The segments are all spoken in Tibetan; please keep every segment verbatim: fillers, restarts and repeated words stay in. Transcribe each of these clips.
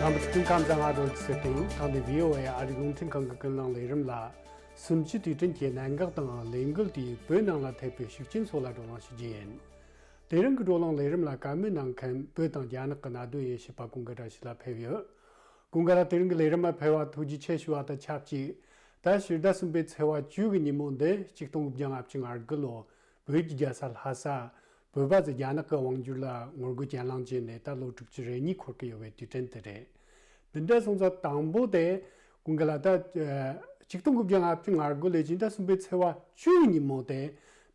རྣམ་པ་ཚོ་སྐུ་ཁམས་བཟང་། ཨ་རོགས་ཟེར་ཏེ། ཐེངས་འདི་བྷི་ཨོ་ཨེ་ཨ་རིའི་རླུང་འཕྲིན་ཁང་གི་ཀུན་གླེང་ལས་རིམ་ལ། གསུམ་བཅུའི་དུས་དྲན་གྱི་གནད་འགག་དང་ལས་འགུལ་དེའི་བོད་ནང་ལ་ཐེབས་པའི་ཤུགས་རྐྱེན་སོགས་ལ་བགྲོ་གླེང་ཞུ་རྒྱུ་ཡིན། དེ་རིང་གི་བགྲོ་གླེང་ལས་རིམ་ལ་བཀའ་མོལ་གནང་མཁན་བོད་དང་རྒྱ་ནག་གི་གནད་དོན་དབྱེ་ཞིབ་པ་ཀུན་དགའ་བཀྲ་ཤིས་ལགས་ཕེབས་ཡོད། ཀུན་དགའ་ལགས། དེ་རིང་གི་ལས་རིམ་ལ་ཕེབས་པར་ཐུགས་རྗེ་ཆེ་ཞུ་བ་དང་ཆབས་ཅིག་ད་ཕྱི་ཟླ་གསུམ་པའི་ཚེས་པ་བཅུ་གི་ཉིན་མོ་འདི་ཆིག་སྟོང་དགུ་བརྒྱ་ལྔ་བཅུ་ང་དགུ་ལོ་བོད་ཀྱི་རྒྱལ་ས་ལྷ་ས། བོད་པ་ཚོས་རྒྱ་ནག་གི་དབང་སྒྱུར་ལ་ངོ་རྒོལ་གྱེན་ལངས་བྱས་ནས་ད་ལོ་དྲུག་ཅུ་རེ་གཉིས་འཁོར་གྱི་ཡོད་པའི་དུས་དྲན་དེ་རེད། འདི་འདྲ་སོང་ཙང་དང་པོ་དེ་ཀུན་དགའ་ལགས། ད་ཆིག་སྟོང་དགུ་བརྒྱ་ལྔ་བཅུ་ང་དགུ་ལོའི་ཕྱི་ཟླ་གསུམ་པའི་ཚེས་པ་བཅུ་གི་ཉིན་མོ་དེ་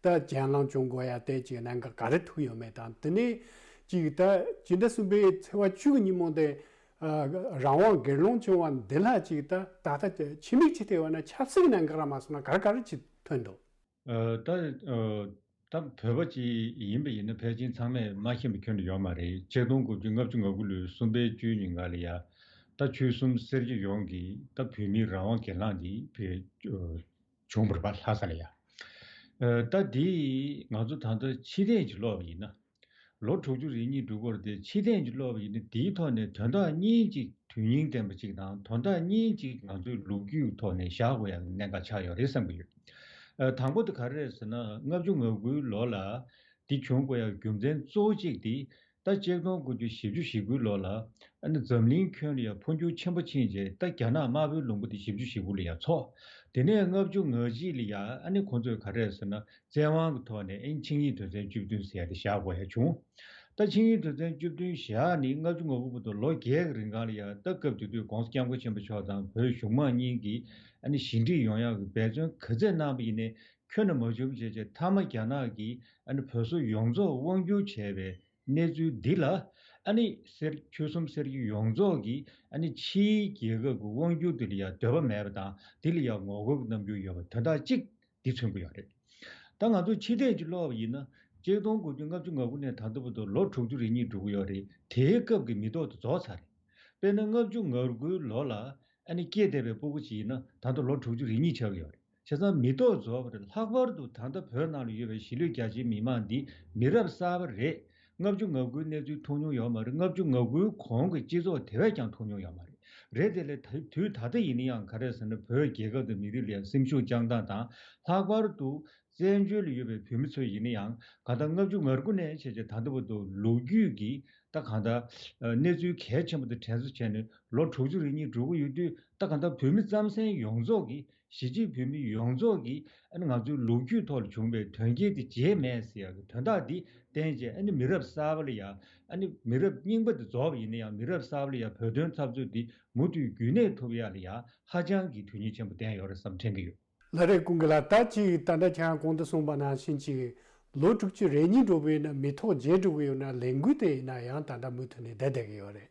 ད་གྱེན་ལངས་བྱུང་དགོས་ཡ་དེ་ཅིག་གནད་འགག་ག་རེ་ཐུག་ཡོད་མེད་དང་། དེ་ནས་ཅིག་ད་ཕྱི་ཟླ་གསུམ་པའི་ཚེས་པ་བཅུ་གི་ཉིན་མོ་དེ་རང་དབང་སྒེར་ལངས་བྱུང་བ་འདི་ལ་ཅིག་ད་ད་ལྟ་ཕྱི་མིག་ཅིག་བལྟས་པ་ན་ཆབ་སྲིད་ཀྱི་གནད་འགག་ར་མ་སོང་ན་ག་རེ་ག་རེ་ཅིག་ཐོན་འདུག་ཨ། ད་ཨ། ད་བོད་པ་ཅིག་ཡིན་པ་ཡིན་ན་ཕལ་ཆེར་ཚང་མས་མ་ཤེས་པ་ཁྱོན་ནས་ཡོད་མ་རེད། ཆིག་སྟོང་དགུ་བརྒྱ་ལྔ་བཅུ་ང་དགུ་ལོའི་གསུམ་པའི་བཅུའི་ཉིན་ག་ལ་ཡ། ད་ཆོལ་གསུམ་སེར་སྐྱ་ཡོངས་ཀྱིས་ད་བོད་མིའི་རང་དབང་སྒེར་ལངས་འདི་བོད་བྱུང་བ་རེད་པ། ལྷ་ས་ལ་ཡ། ཨ། ད་འདི་ང་ཚོ་ད་ལྟ་ཕྱི་ལྟས་ཀྱིས་ཀློག་པ་ཡིན་ན། ལོ་དྲུག་ཅུ་རེ་གཉིས་འགྲོ་གི་ཡོད་རེད་དེ། ཕྱི་ལྟས་ཀྱིས་ཀློག་པ་ཡིན་ན་འདིའི་ཐོག་ནས་དོན་དག་གཉིས་ཅིག་དོན་སྙིང་ལྡན་པ་ཅིག་དང་། དོན་དག་གཉིས་ཅིག་ང་ཚོའི་ལོ་རྒྱུས་ཐོག་ནས་བཞག་དགོས་ཡ་གི་གནད་འགག་ཆགས་ཡོད་རེད་བསམ་གྱི་ཡོད། ཨ། དང་པོ་དེ་ག་རེ་རེད་ཟེར་ན། ལྔ་བཅུ་ང་དགུའི་ལོ་ལ་འདི་བྱུང་དགོས་ཡ་གི་རྒྱུ་མཚན་གཙོ་བོ་གཅིག་དེ། ད་ཆིག་སྟོང་དགུ་བརྒྱ་བཞི་བཅུ་ཞེ་དགུའི་ལོ་ལ་ཨ་ནི་འཛམ་གླིང་ཁྱོན་ལ་ཡ་འཕོ་འགྱུར་ཆེན་པོ་ཕྱིན་རྗེས། ད་རྒྱ་ནག་དམར་པོའི་ལུང་པ་དེ་བཞི་བཅུ་ཞེ་དགུ་ལ་ཡ་ཚོགས། དེ་ནས་ལྔ་བཅུ་ང་གཅིག་ལ་ཡ་ཨ་ནི་ཁོང་ཚོས་ག་རེ་རེད་ཟེར་ན། བཙན་དབང་གི་ཐོག་ནས་ཨ་ནི་ཆིངས་ཡིག་དོན་ཚན་བཅུ་བདུན་ཟེར་ཡ་དེ་བཞག་དགོས་ཡ་བྱུང་། ད་ཆིངས་ཡིག་དོན་ཚན་བཅུ་བདུན་བཞག་ནས་ལྔ་བཅུ་ང་དགུ་བར་དུ་ལོ་བརྒྱད་ཀྱི་རིང་ག་ལ་ཡ། ད་སྐབས་དེ་དུས་༸གོང་ས་༸སྐྱབས་མགོན་ཆེན་པོ་མཆོག་དང་བོད་གཞུང་མང་གཉིས་ཀྱིས་ཨ་ནི་ཞི་འགྲིག་ཡོང་ཡག་གི་འབད་བརྩོན་ག་ཚད་གནང་བ་ཡིན་ནའི་ཁྱོན་ནས་མ་བྱུང་བྱས་བྱས། མཐའ་མ་རྒྱ་ནག་གིས་ཨ་ནི་བོད་སོག་ཡོངས་རྫོགས་དབང་བསྒྱུར་བྱས་པའི་གནས་ཚུལ་འདི་ལ། ཨ་ནི་སེར་ཆོལ་གསུམ་སེར་སྐྱ་ཡོངས་རྫོགས་ཀྱིས་ཨ་ནི་ཕྱིའི་རྒྱལ་ཁབ་ཀྱི་དབང་སྒྱུར་དེ་ལ་ཡ་འདོད་པ་མེད་པ་དང་། དེ་ལ་ཡ་ངོ་རྒོལ་གྱི་རྣམ་འགྱུར་ཡོད་པ་དོན་དག་གཅིག་འདི་མཚོན་གྱི་ཡོད་རེད། ད་ང་ཚོ་ཕྱི་ལྟས་ཀྱིས་ཀློག་པ་ཡིན་ན། ཆིག་སྟོང་དགུ་བརྒྱ་ལྔ་བཅུ་ང་དགུ་ནས་ད་ལྟ་བར་དུ་ལོ་དྲུག་ཅུ་རེ་གཉིས་འགྲོ་གི་ཡོད་རེད། དེའི་སྐབས་ཀྱི་མི་ཐོག་དེ་རྫོགས་ཚར་རེད། དཔེར་ན་ལྔ་བཅུ་ང་དགུའི་ལོ་ལ་ཨ་ནི་སྐྱེས་བསྡད་པའི་སྤུ་གུ་ཅིག་ཡིན་ན་ད་ལྟ་ལོ་དྲུག་ཅུ་རེ་གཉིས་ཆགས་ཀྱི་ཡོད་རེད། བྱས་ཙང་མི་ཐོག་རྫོགས་པ་རེད། ལྷག་པར་དུ་ད་ལྟ་བོད་ནང་ལ་ཡོད་པའི་གཞིས་ལུས་རྒྱ་ཆེའི་མི་མང་འདི་མི་རབས་གསར་པ་རེད། ལྔ་བཅུ་ང་དགུའི་གནས་ཚུལ་མཐོང་མྱོང་ཡོད་མ་རེད། ལྔ་བཅུ་ང་དགུའི་གོང་གི་སྤྱི་ཚོགས་དེ་བས་ཀྱང་མཐོང་མྱོང་ཡོད་མ་རེད། རེད། དེ་ལས་ད་དུས་ད་ལྟ་ཡིན་ན་ཡང་ག་རེ་ཟེར་ན། བོད་རྒྱལ་ཁབ་དང་མི་རིགས་ལ་ཡང་སེམས་ཤུགས་བཅངས་སྟངས་དང་། ལྷག་པར་དུ་བཙན་བྱོལ་ལ་ཡོད་པའི་བོད་མི་ཚོ་ཡིན་ན་ཡང་གང་ལྟར་ལྔ་བཅུ་ང་དགུ་ནས་བྱས་བྱས་ད་ལྟ་བར་དུ་ལོ་རྒྱུས་ཀྱི་ད་གང་ལྟར་གནས་ཚུལ་གལ་ཆེན་པོ་དེ་དྲན་གསོ་བྱས་ནས་ལོ་དྲུག་ཅུ་རེ་གཉིས་འགྲོ་གི་ཡོད་དུས། ད་གང་ལྟར་བོད་མི་རྩམ་ཟན་ཡོངས་རྫོགས་ཀྱིས། གཞིས་བྱེས་བོད་མི་ཡོངས་རྫོགས་ཀྱིས་ཨ་ནི་ང་ཚོའི་ལོ་རྒྱུས་ཐོག་ལ་བྱུང་བའི་དོན་རྐྱེན་དེ་བརྗེད་མེད་ཟེར་ཡག་གི་དོན་དག་འདི་བསྟན་བྱས། ཨ་ནི་མི་རབས་གསར་པ་ལ་ཡ། ཨ་ནི་མི་རབས་རྙིང་པ་དེ་རྫོགས་པ་ཡིན་ན་ཡང་མི་རབས་གསར་པ་ལ་ཡ་བོད་དོན་འཐབ་རྩོད་འདི་མུ་མཐུད་རྒྱུན་གནས་ཐུབ་ཡག་ལ་ཡ་ཧ་ཅང་གི་དོན་སྙིང་ཆེན་པོ་ལྡན་ཡོད་རེད་བསམ་དྲན་གྱི་ཡོད། ལགས་རེད། ཀུན་དགའ་ལགས། ད་ཅིག་ད་ལྟ་ཁྱེད་རང་གོང་དུ་གསུངས་པ་ནང་བཞིན་ཅིག་ལོ་དྲུག་ཅུ་རེ་གཉིས་འགྲོ་བ་ཡིན་ན། མི་ཐོག་བརྗེ་འགྲོ་གི་ཡོད་ན། ལས་འགུལ་དེ་ཡིན་ན་ཡང་ད་ལྟ་མུ་མཐུད་ནས་བསྡད་བསྡད་ཀྱི་ཡོད་རེད།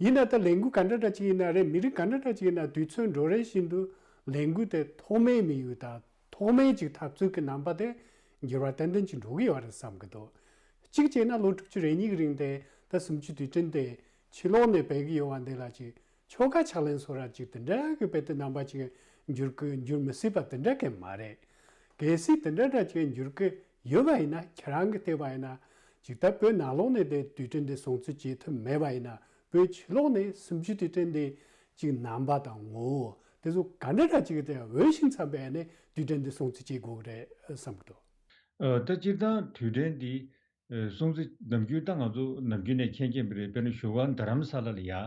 ཡིན་ན་ད་ལས་འགུལ་ག་འདྲ་འདྲ་ཅིག་ཡིན་ན་རེད། མི་རིགས་ག་འདྲ་འདྲ་ཅིག་ཡིན་ན། དུས་ཚོད་འགྲོ་རེ་བཞིན་དུ་ལས་འགུལ་དེ་ཐོག་མའི་དམིགས་ཡུལ་དང་ཐོག་མའི་ཅིག་འཐབ་རྩོད་ཀྱི་རྣམ་པ་དེ་འགྱུར་བ་ཏན་ཏན་ཅིག་འགྲོ་གི་ཡོད་རེད་བསམ་གྱི་འདུག་གཅིག་བྱས་ན་ལོ་དྲུག་ཅུ་རེ་གཉིས་ཀྱི་རིང་དེ་ད་གསུམ་བཅུའི་དུས་དྲན་དེ་ཕྱི་ལོགས་ནས་འབད་ཀྱི་ཡོད་པ་འདི་ལ་ཅིག་ཆོལ་ཁ་ཕྱག་ལེན་བཟོ་ར་ཅིག་དེ་འདྲ་གི་དཔེ་དེ་རྣམ་པ་ཅིག་འགྱུར་གི་འགྱུར་མི་སྲིད་པ་དེ་འདྲ་གི་མ་རེད། གལ་སྲིད་དེ་འདྲ་འདྲ་ཅིག་འགྱུར་གི་ཡོད་པ་ཡིན་ན། ཁྱེད་རང་གིས་བལྟས་པ་ཡིན་ན། ཅིག་ད་བོད་ནང་ལོགས་ནས་དེ་དུས་དྲན་དེ་སྲུང་བརྩི་བྱེད་ཐུབ་མེད་པ་ཡིན་ན། བོད་ཕྱི་ལོགས་ནས་གསུམ་བཅུའི་དུས་དྲན་དེ་ཅིག་རྣམ་པ་དང་ངོ་བོ་དེ་ཚོ་ག་འདྲ་འདྲ་ཅིག་དེ་འོས་ཤིང་འཚམས་པའི་ནས་དུས་དྲན་དེ་སྲུང་བརྩི་བྱེད་དགོས་ཀྱི་རེད་བསམ་གྱི་འདུག་ཨ། ད་སྤྱིར་བཏང་དུས་དྲན་འདི་ཨ་སྲུང་བརྩི་ནམ་རྒྱུན་ད་ང་ཚོ་ནམ་རྒྱུན་ནས་མཁྱེན་མཁྱེན་པ་རེད། དཔེར་ན་བཞུགས་སྒར་རྡ་རམ་ས་ལ་ལ་ཡ་ཨ་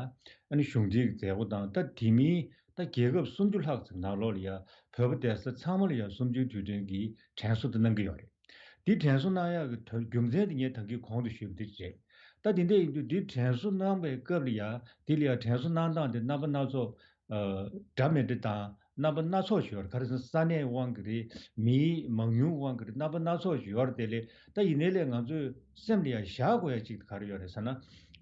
ནི་གཞུང་འབྲེལ་གྱི་མཛད་སྒོ་དང་། ད་དེ་མིན་ད་རྒྱལ་ཁབ་སུམ་ཅུ་ལྷག་ཙམ་ནང་ལོགས་ལ་ཡ་བོད་པ་སྡོད་ས་ཚང་མ་ལ་ཡ་གསུམ་བཅུའི་དུས་དྲན་གྱི་དྲན་གསོ་དེ་གནང་གི་ཡོད་རེད། འདི་དྲན་གསོ་གནང་ཡག་གི་དོན་རྒྱུ་མཚན་དེ་ངས་ད་གིན་གོང་དུ་ཞུས་པ་དེ་རེད། ད་དེ་འདྲ་ཡིན་དུས་འདི་དྲན་གསོ་གནང་བའི་སྐབས་ལ་ཡ། དེ་ལ་ཡ་དྲན་གསོ་གནང་སྟངས་དེ་རྣམ་པ་སྣ་ཚོགས་ཨ་འདྲ་མི་འདྲ་དང་རྣམ་པ་སྣ་ཚོགས་ཤིག་ཡོད་རེད། ག་རེ་ཟེར་ན་ས་གནས་དབང་གིས་རེད། མིའི་མང་ཉུང་དབང་གིས་རེད། རྣམ་པ་སྣ་ཚོགས་ཤིག་ཡོད་རེད། དེ་ལས་ད་ཡིན་ནའི་ལས་ང་ཚོས་སེམས་ལ་ཡ་བཞག་དགོས་ཡ་གཅིག་དེ་ག་རེ་ཡོད་རེད་ཟེར་ན།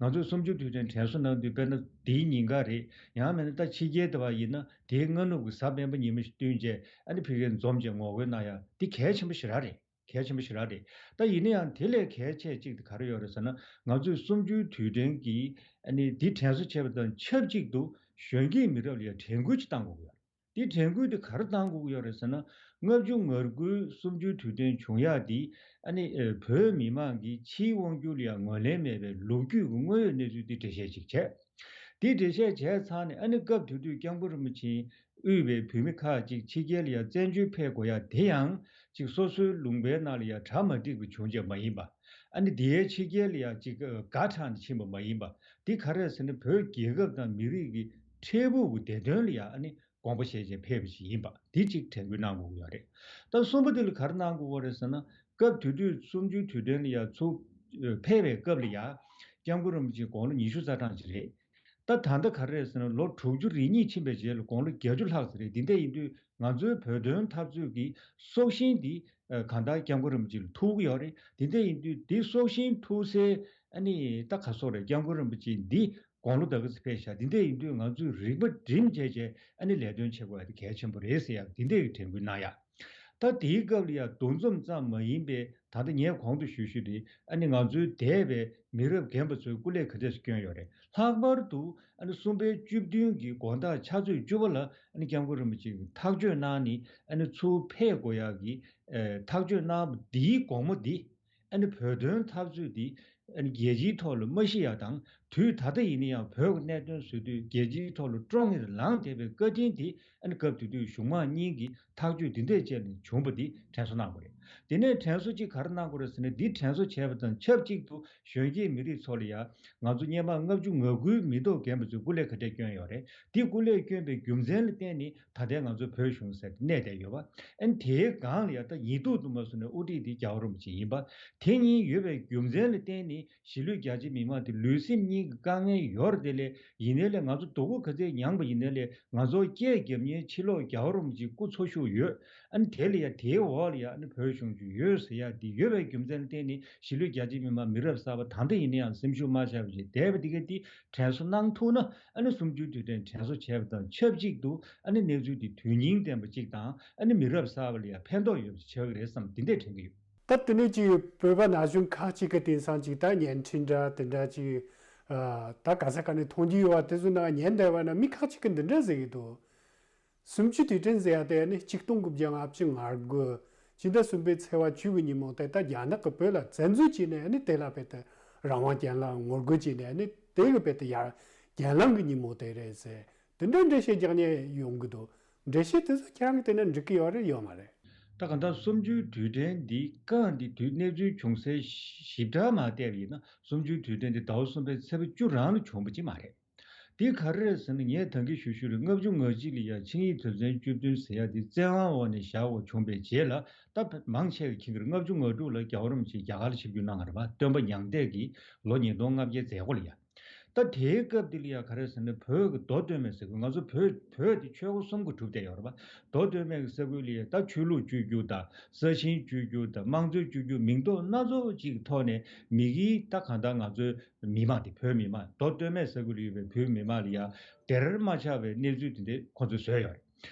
ང་ཚོས་གསུམ་བཅུའི་དུས་དྲན་དྲན་གསོ་གནང་དུས། དཔེར་ན་དེའི་ཉིན་ག་རེད། ཡང་མིན་ན་ད་ཕྱི་རྒྱལ་དེ་བ་ཡིན་ན་དེའི་སྔ་ནུབ་ཀྱི་གཟའ་སྤེན་པ་ཉི་མ་ཞིག་བསྟུན་བྱས་ཨ་ནི་ཕ་གིར་འཛོམས་བྱས་ངོ་རྒོལ་གནང་ཡ་འདི་གལ་ཆེན་པོ་ཞེ་དྲག་རེད། གལ་ཆེན་པོ་ཞེ་དྲག་རེད། ད་ཡིན་ན་ཡང་དེ་ལས་གལ་ཆེ་གཅིག་དེ་ག་རེ་ཡོད་རེད་ཟེར་ན། ང་ཚོས་གསུམ་བཅུའི་དུས་དྲན་གྱི་ཨ་ནི་འདི་དྲན་གསོ་བྱས་པ་དང་ཆབས་ཅིག་ཏུ་གཞོན་སྐྱེས་མི་རབས་ལ་ཡང་དྲན་སྐུལ་ཅིག་བཏང་དགོས་ཀྱི་ཡོད་རེད། འདི་དྲན་སྐུལ་དེ་ག་རེ་བཏང་དགོས་ཀྱི་ཡོད་རེད་ཟེར་ན། ལྔ་བཅུ་ང་དགུའི་གསུམ་བཅུའི་དུས་དྲན་བྱུང་ཡག་འདི་ཨ་ནི་ཨ་བོད་མི་མང་གིས་ཕྱིའི་དབང་སྒྱུར་ལ་ཡང་ངོས་ལེན་མེད་པའི་ལོ་རྒྱུས་ཀྱི་དངོས་ཡོད་གནས་ཚུལ་འདི་འགྲེལ་བཤད་ཅིག་བྱས། དེ་འགྲེལ་བཤད་བྱས་ཚར་ནས། ཨ་ནི་སྐབས་དེ་དུས་སྐྱབས་མགོན་རིན་པོ་ཆེ་དབུས་པའི་བོད་མི་ཁག་ཅིག་ཕྱི་རྒྱལ་ལ་ཡང་བཙན་བྱོལ་ཕེབས་དགོས་ཡ་དེ་ཡང་ཅིག་སོ་སོའི་ལུང་པའི་ནང་ལ་ཡང་གྲ་མ་འགྲིག་པ་བྱུང་རྗེས་མ་ཡིན་པ། ཨ་ནི་དེའི་ཕྱི་རྒྱལ་ལ་ཡང་ཅིག་དགའ་དྲགས་ནས་ཕྱིན་པ་མ་ཡིན་པ། འདི་ག་རེ་ཟེར་ན། བོད་རྒྱལ་ཁབ་དང་མི་རིགས་ཀྱི་འཕྲལ་ཕུགས་ཀྱི་བདེ་དོན་ལ་ཡང་ཨ་ནི་དགོངས་པ་བཞེས་བྱས་ཕེབས་པ་ཞིག་ཡིན་པ། འདི་གཅིག་དྲན་སྐུལ་གནང་དགོས་ཀྱི་ཡོད་རེད། ད་གསུམ་པ་འདི་ལ་ག་རེ་གནང་དགོས་ཀྱི་རེད་ཟེར་ན། སྐབས་དེ་དུས་གསུམ་བཅུའི་དུས་དྲན་ལ་ཡང་ཚུར་ཕེབས་པའི་སྐབས་ལ་ཡང་སྐྱབས་མགོན་རིན་པོ་ཆེ་དགུང་ལོ་ཉི་ཤུ་རྩ་གྲངས་ཅིག་རེད། ད་ད་ལྟ་ག་རེ་རེད་ཟེར་ན། ལོ་དྲུག་ཅུ་རེ་གཉིས་ཕྱིན་པའི་རྗེས་ལ་དགུང་ལོ་བརྒྱད་ཅུ་ལྷག་ཙམ་རེད། འདི་འདྲ་ཡིན་དུས་ང་ཚོའི་བོད་དོན་འཐབ་རྩོད་ཀྱི་སྲོག་ཤིང་འདི་ཨ་གང་ལྟར་སྐྱབས་མགོན་རིན་པོ་ཆེ་ལ་ཐུག་གི་ཡོད་རེད། དེ་འདྲ་ཡིན་དུས་དེ་སྲོག་ཤིང་ཐུག་སའི་ཨ་ནི་ད་ག་སོག་རེད། སྐྱབས་མགོན་རིན་པོ་ཆེ་འདི་དགུང་ལོ་ད་ག་ཚོད་ཕེབས་ཤག་འདི་འདྲ་ཡིན་དུས་ང་ཚོས་རིག་པ་སྒྲིམ་བྱས་བྱས་ཨ་ནི་ལས་དོན་བྱེད་དགོས་ཡ་དེ་གལ་ཆེན་པོ་རེད་ཟེར་ཡ་འདི་འདྲ་ཡི་དྲན་སྐུལ་གནང་ཡ། ད་དེའི་སྐབས་ལ་ཡ་འདུ་འཛོམས་ཙམ་མ་ཡིན་པའི། ད་ལྟ་ངས་གོང་དུ་ཞུས་ཞུས་རེད། ཨ་ནི་ང་ཚོའི་འདས་པའི་མི་རབས་རྒན་པ་ཚོས་སྐུ་ལས་ག་འདྲས་སེ་བསྐྱོན་ཡོད་རེད། ལྷག་པར་དུ་ཨ་ནི་གསུམ་པའི་བཅུ་བདུན་གྱི་དགོང་དག་ཕྱག་ཚོད་བཅུ་པ་ལ་ཨ་ནི་སྐྱབས་མགོན་རིན་པོ་ཆེ་གིས་ཐག་གཅོད་གནང་ནས། ཨ་ནི་ཚུར་ཕེབས་དགོས་ཡག་གི་ཨ་ཐག་གཅོད་གནང་བ་འདིའི་དགོང་མོ་འདི། ཨ་ནི་བོད་དོན་འཐབ་རྩོད་འདི་ཨ་ནི་རྒྱལ་སྤྱིའི་ཐོག་ལ་མ་ཤི་ཡག་དང་། དུས་ད་ལྟ་ཡིན་ན་ཡང་བོད་ཀྱི་གནད་དོན་བཟོ་དུས་རྒྱལ་སྤྱིའི་ཐོག་ལ་ཀྲོང་ངེར་ལངས་བསྡད་པའི་བཀའ་དྲིན་དེ། ཨ་ནི་སྐབས་དེ་དུས་གཞུང་མང་གཉིས་ཀྱི་ཐག་གཅོད་འདི་འདྲས་བཅས་ནས་བྱུང་བ་འདི་དྲན་གསོ་གནང་དགོས་རེད། དེ་ནས་དྲན་གསོ་གཅིག་ག་རེ་གནང་དགོས་རེད་ཟེར་ན། འདི་དྲན་གསོ་བྱས་པ་དང་ཆབས་ཅིག་ཏུ་གཞོན་སྐྱེས་མི་རིགས་ཚོ་ལ་ཡང་ང་ཚོ་སྔོན་མ་ལྔ་བཅུ་ང་དགུའི་མི་ཐོག་རྒན་པ་ཚོས་སྐུ་ལས་ག་འདྲས་བསྐྱོན་ཡོད་རེད། འདི་སྐུ་ལས་བསྐྱོན་པའི་རྒྱུ་མཚན་ལ་བརྟེན་ནས་ད་ལྟའི་ང་ཚོ་བོད་གཞུང་ཟེར་གནས་བསྡད་ཡོད་པ། ཨ་ནི་དེའི་སྒང་ལ་ཡང་ད་ཡིན་སྡུག་ཏུ་མ་བཟུང་ནས་དབུ་ཁྲིད་འདི་རྒྱལ་བ་རིན་པོ་ཆེ་ཡིན་པ། དེ་གཉིས་ཡོད་པའི་རྒྱུ་མཚན་ལ་བརྟེན་ནས་གཞིས་ལུས་རྒྱ་ཆེ་མི་མང་དེ་ལུས་སེམས་གཉིས་ཀྱི་དཀའ་ངལ་ཡོད་རེད། དེ་ལས་ཡིན་ནའི་ལས་ང་ཚོ་སྡུག་པོ་ག་ཚད་མྱངས་པ་ཡིན་ནའི་ལས། ང་ཚོ་སྐད་རྒྱབ་མཁན་ཕྱི་ལོགས་རྒྱལ་བ་རིན་པོ་ཆེ་སྐུ་འཚོ་བཞུགས་ཡོད། ཨ་ནི་དེ་ལ་ཡ་དེའི་འོག་ལ་ཡ་ཨ་ནི་བོད་གཞུང་ཅིག་ཡོད་ཟེར་ཡ་འདི་ཡོད་པའི་རྒྱུ་མཚན་ལ་བརྟེན་ནས་གཞིས་ལུས་རྒྱ་ཆེ་མི་མང་མི་རབས་གསར་པ་ད་ལྟ་ཡིན་ན་ཡང་སེམས་ཤུགས་མ་ཆག་པ་ཞིག་བསྡད་པ་འདི་ག་འདི་དྲན་གསོ་གནང་ཐུབ་ན། ཨ་ནི་གསུམ་བཅུའི་དུས་དྲན་དྲན་གསོ་བྱས་པ་དང་ཆབས་ཅིག་ཏུ་ཨ་ནི་གནས་ཚུལ་འདི་དོན་སྙིང་ལྡན་པ་ཅིག་དང་། ཨ་ནི་མི་རབས་གསར་པ་ལ་ཡང་ཕན་ཐོགས་ཡོད་པ་ཅིག་ཆགས་ཀྱི་རེད་བསམ་འདི་འདྲས་དྲན་གྱི་ཡོད། ད་དེ་ནས་ཅིག་བོད་པ་ན་གཞོན་ཁག་ཅིག་གི་དེང་སང་ཅིག་ད་བརྙན་འཕྲིན་འདྲ་དེ་འདྲ་ཅིག་ཨ་ད་ག་ས་ག་ནས་མཐོང་རྒྱུ་ཡོད་པ་དེ་ཚོ་ནང་ཉན་བསྡད་པ་ན། མི་ཁག་ཅིག་གིས་འདི་འདྲ་ཟེར་གྱི་འདུག་གསུམ་བཅུའི་དུས་དྲན་ཟེར་ཡ་དེ་ནི་ཆིག་སྟོང་དགུ་བརྒྱ་ལྔ་བཅུ་ང་དགུ་ཕྱི་ཟླ་གསུམ་པའི་ཚེས་པ་བཅུ་གི་ཉིན་མོ་དེ། ད་རྒྱ་ནག་གིས་བོད་ལ་བཙན་འཛུལ་བྱས་ནས་ནི་དེ་ལ་བོད་དུ་རང་དབང་གྱེན་ལངས་ངོ་རྒོལ་བྱས་ནས་ནི་དེ་གི་བོད་དུ་ཡར་གྱེན་ལངས་ཀྱི་ཉིན་མོ་དེ་རེད་ཟེར། དེ་འདྲའི་འགྲེལ་བཤད་རྒྱག་མཁན་ཡོང་གི་འདུག་འགྲེལ་བཤད་དེ་ཚོ་ཁྱེད་རང་གིས་བལྟས་ན་འགྲིག་གི་ཡོད་རེད་ཡོད་མ་རེད། ད་གང་ལྟར་གསུམ་བཅུའི་དུས་དྲན་འདི་སྐབས་འདི་དུས་གནས་ཚུལ་བྱུང་སའི་ཞིབ་ཕྲ་མར་བལྟས་པ་ཡིན་ན། གསུམ་བཅུའི་དུས་དྲན་འདི་ཟླ་བ་གསུམ་པའི་ཚེས་པ་བཅུ་རང་ལ་བྱུང་བ་ཅིག་མ་རེད། འདི་ག་རེ་རེད་ཟེར་ན། ངས་ད་གིན་ཞུ་ཞུ་རེད། ལྔ་བཅུ་ང་གཅིག་ལ་ཡ་ཆིངས་ཡིག་དོན་ཚན་བཅུ་བདུན་ཟེར་ཡ་འདི་བཙན་དབང་འོག་ནས་བཞག་དགོས་བྱུང་བའི་རྗེས་ལ། ད་མང་ཆེ་གིས་མཁྱེན་གྱི་རེད། ལྔ་བཅུ་ང་དྲུག་ལ་རྒྱལ་བ་རིན་པོ་ཆེ་རྒྱ་གར་ལ་ཆིབས་བསྒྱུར་གནང་བ་རེད་པ། སྟོན་པ་མྱང་འདས་ཀྱི་ལོ་ཉིས་སྟོང་ལྔ་བརྒྱའི་མཛད་སྒོ་ལ་ཡ། ད་དེའི་སྐབས་འདི་ལ་ཡ་ག་རེ་ཟེར་ན། བོད་ཀྱི་མདོ་སྟོད་སྨད་ས་ཁུལ། ང་ཚོ་བོད་བོད་དེ་ཆོལ་ཁ་གསུམ་གྱིས་གྲུབ་བསྡད་ཡོད་རེད་པ། མདོ་སྟོད་སྨད་ཀྱི་ས་ཁུལ་ལ་ཡ་ད་ཆོས་ལུགས་བཅོས་བསྒྱུར་དང་། ས་ཞིང་བཅོས་བསྒྱུར་དང་། དམངས་གཙོའི་བཅོས་བསྒྱུར། མིང་འདོགས་སྣ་ཚོགས་ཅིག་གི་ཐོག་ནས་མི་གིས་ད་གང་ལྟར་ང་ཚོའི་མི་མང་དེ། བོད་མི་མང་། མདོ་སྟོད་སྨད་ས་ཁུལ་ལ་ཡོད་པའི་བོད་མི་མང་ལ་ཡ་བསྡད་མ་ཆོག་པའི་གནས་ཚུལ་དེ་འདྲ་ཁོ་ཚོས་བཟོས་ཡོད་རེད།